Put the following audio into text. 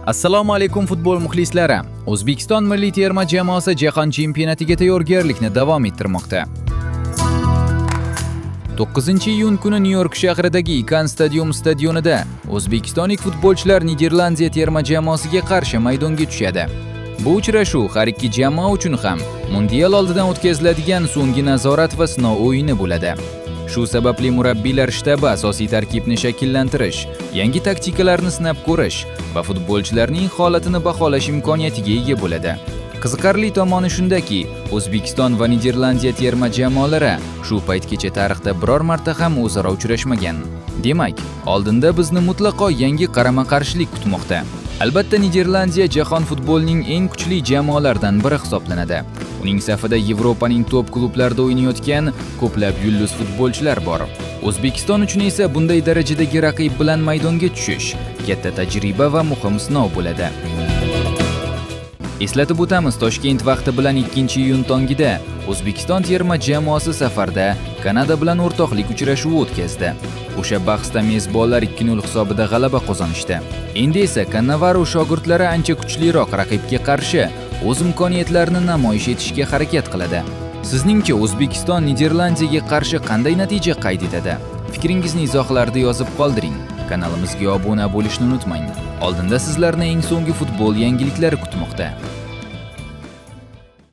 Assalomu alaykum, futbol muxlislari. O'zbekiston milliy terma jamoasi jahon chempionatiga tayyorgarlikni davom ettirmoqda. 9-iyun kuni Nyu-York shahridagi Ikan Stadium stadionida o'zbekistonlik futbolchilar Niderlandiya terma jamoasiga qarshi maydonga tushadi. Bu uchrashuv har ikki jamoa uchun ham mundial oldidan o'tkaziladigan so'nggi nazorat va sinov o'yini bo'ladi. Shu sababli murabbiylar shtabi asosiy tarkibni shakllantirish, yangi taktikalarni sinab ko'rish va futbolchilarning holatini baholash imkoniyatiga ega bo'ladi. Qiziqarli tomoni shundaki, O'zbekiston va Niderlandiya terma jamoalari shu paytgacha tarixda biror marta ham o'zaro uchrashmagan. Demak, oldinda bizni mutlaqo yangi qarama-qarshilik kutmoqda. Albatta, Niderlandiya jahon futbolining eng kuchli jamoalaridan biri hisoblanadi. Uning safida Yevropaning top klublarida o'ynayotgan ko'plab yulduz futbolchilar bor. O'zbekiston uchun esa bunday darajadagi raqib bilan maydonga tushish katta tajriba va muhim sinov bo'ladi. Eslatib o'tamiz, Toshkent vaqti bilan 2-iyun tongida O'zbekiston terma jamoasi safarda Kanada bilan o'rtoqlik uchrashuvi o'tkazdi. O'sha bahsda mezbonlar 2-0 hisobida g'alaba qozonishdi. Endi esa Kannavaro shogirdlari ancha kuchliroq raqibga qarshi o'z imkoniyatlarini namoyish etishga harakat qiladi. Sizningcha, O'zbekiston Niderlandiyaga qarshi qanday natija qayd etadi? Fikringizni izohlarda yozib qoldiring. Kanalimizga obuna bo'lishni unutmang. Oldinda sizlarni eng so'nggi futbol yangiliklari kutmoqda.